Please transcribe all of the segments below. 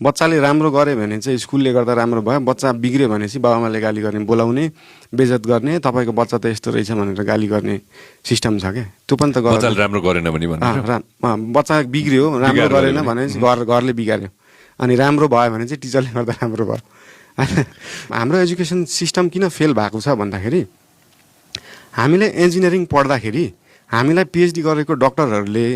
बच्चाले राम्रो गरे भने चाहिँ स्कुलले गर्दा राम्रो भयो, बच्चा बिग्रियो भने चाहिँ बाबाआमाले गाली गर्ने, बोलाउने, बेइज्जत गर्ने, तपाईँको बच्चा त यस्तो रहेछ भनेर गाली गर्ने सिस्टम छ क्या। त्यो पनि त बच्चाले राम्रो गरेन भने बच्चा बिग्रियो, राम्रो गरेन भने घरले बिगार्यो, अनि राम्रो भयो भने चाहिँ टिचरले गर्दा राम्रो भयो। हाम्रो एजुकेसन सिस्टम किन फेल भएको छ भन्दाखेरि हामीले इन्जिनियरिङ पढ्दाखेरि हामीलाई पिएचडी गरेको डक्टरहरूले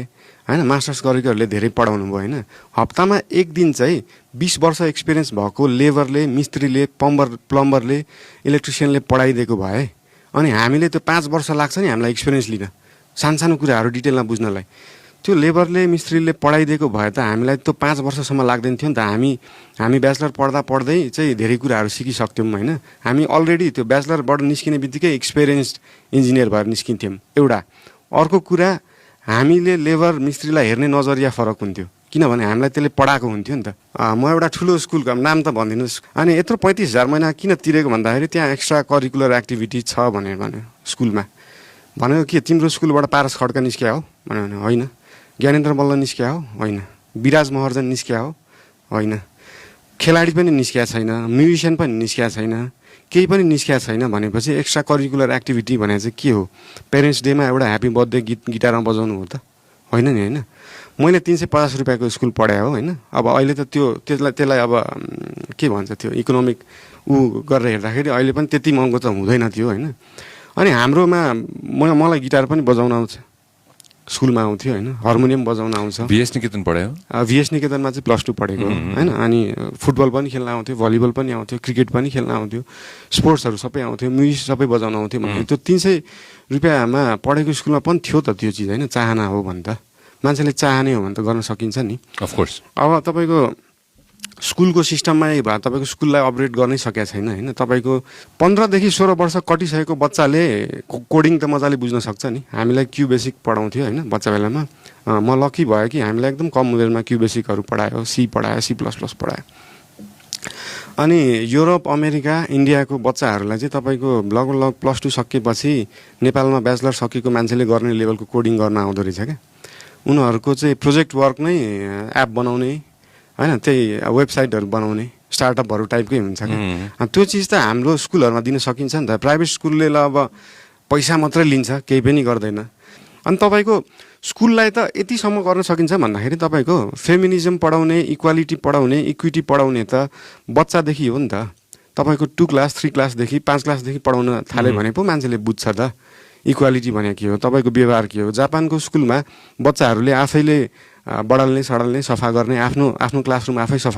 होइन, मास्टर्स गरेकोहरूले धेरै पढाउनु भयो होइन। हप्तामा एक दिन चाहिँ 20 वर्ष एक्सपिरियन्स भएको लेबरले, मिस्त्रीले, प्लम्बरले, इलेक्ट्रिसियनले पढाइदिएको भए अनि हामीले त्यो 5 वर्ष लाग्छ नि हामीलाई एक्सपिरियन्स लिन, सानो कुराहरू डिटेलमा बुझ्नलाई। त्यो लेबरले, मिस्त्रीले पढाइदिएको भए त हामीलाई त्यो 5 वर्षसम्म लाग्दैन थियो नि त। हामी ब्याचलर पढ्दै चाहिँ धेरै कुराहरू सिकिसक्थ्यौँ होइन। हामी अलरेडी त्यो ब्याचलरबाट निस्किने बित्तिकै एक्सपिरियन्स्ड इन्जिनियर भएर निस्किन्थ्यौँ एउटा। अर्को कुरा, हामीले लेबर मिस्त्रीलाई हेर्ने नजरिया फरक हुन्थ्यो, किनभने हामीलाई त्यसले पढाएको हुन्थ्यो नि त। म एउटा ठुलो स्कुलको नाम त भन्दिनँ, अनि यत्रो 35,000 महिना किन तिरेको भन्दाखेरि त्यहाँ एक्स्ट्रा करिकुलर एक्टिभिटी छ भन्यो स्कुलमा। भनेको के तिम्रो स्कुलबाट पारस खड्का निस्किया हो भन्यो भने होइन, ज्ञानेन्द्र मल्ल निस्किया हो होइन, विराज महर्जन निस्किया हो होइन, खेलाडी पनि निस्किया छैन, म्युजिसियन पनि निस्किया छैन, केही पनि निस्किया छैन भनेपछि एक्स्ट्रा करिकुलर एक्टिभिटी भने चाहिँ के हो? पेरेन्ट्स डेमा एउटा ह्याप्पी बर्थडे गीत गिटारमा बजाउनु हो त होइन नि होइन। मैले 350 रुपियाँको स्कुल पढाएँ हो होइन। अब अहिले त त्यसलाई अब के भन्छ, त्यो इकोनोमिक गरेर हेर्दाखेरि अहिले पनि त्यति महँगो त हुँदैन थियो होइन। अनि हाम्रोमा मलाई गिटार पनि बजाउन आउँछ, स्कुलमा आउँथ्यो होइन, हार्मोनियम बजाउन आउँछ। भिएस निकेतन पढ्यो? भिएस निकेतनमा चाहिँ +2 पढेको होइन। अनि फुटबल पनि खेल्न आउँथ्यो, भलिबल पनि आउँथ्यो, क्रिकेट पनि खेल्न आउँथ्यो, स्पोर्ट्सहरू सबै आउँथ्यो, म्युजिक सबै बजाउन आउँथ्यो भने त्यो 300 रुपियाँमा पढेको स्कुलमा पनि थियो त त्यो चिज होइन। चाहना हो भने त मान्छेले चाहने हो भने त गर्न सकिन्छ नि, अफकोर्स। अब तपाईँको स्कुलको सिस्टममा यही भयो, तपाईँको स्कुललाई अपग्रेड गर्नै सकेको छैन होइन। तपाईँको 15 देखि 16 वर्ष कटिसकेको बच्चाले कोडिङ त मजाले बुझ्न सक्छ नि। हामीलाई क्यु बेसिक पढाउँथ्यो होइन बच्चा बेलामा। म लकी भयो कि हामीलाई एकदम कम उमेरमा क्यु बेसिकहरू पढायो, C पढायो, C++ पढायो। अनि युरोप, अमेरिका, इन्डियाको बच्चाहरूलाई चाहिँ तपाईँको लगभग +2 सकेपछि नेपालमा ब्याचलर सकेको मान्छेले गर्ने लेभलको कोडिङ गर्न आउँदो रहेछ क्या। उनीहरूको चाहिँ प्रोजेक्ट वर्क नै एप बनाउने होइन, त्यही वेबसाइटहरू बनाउने, स्टार्टअपहरू टाइपकै हुन्छ क्या। त्यो चिज त हाम्रो स्कुलहरूमा दिन सकिन्छ नि त। प्राइभेट स्कुलले ल अब पैसा मात्रै लिन्छ, केही पनि गर्दैन। अनि तपाईँको स्कुललाई त यतिसम्म गर्न सकिन्छ भन्दाखेरि तपाईँको फेमिनिजम पढाउने, इक्वालिटी पढाउने, इक्विटी पढाउने त बच्चादेखि हो नि त। तपाईँको 2 क्लास 3 क्लासदेखि 5 क्लासदेखि पढाउन थाल्यो भने पो मान्छेले बुझ्छ त इक्वालिटी भने के हो, तपाईँको व्यवहार के हो। जापानको स्कुलमा बच्चाहरूले आफैले बडाल्ने सडाल्ने सफा गर्ने, आफ्नो क्लासरुम आफै सफा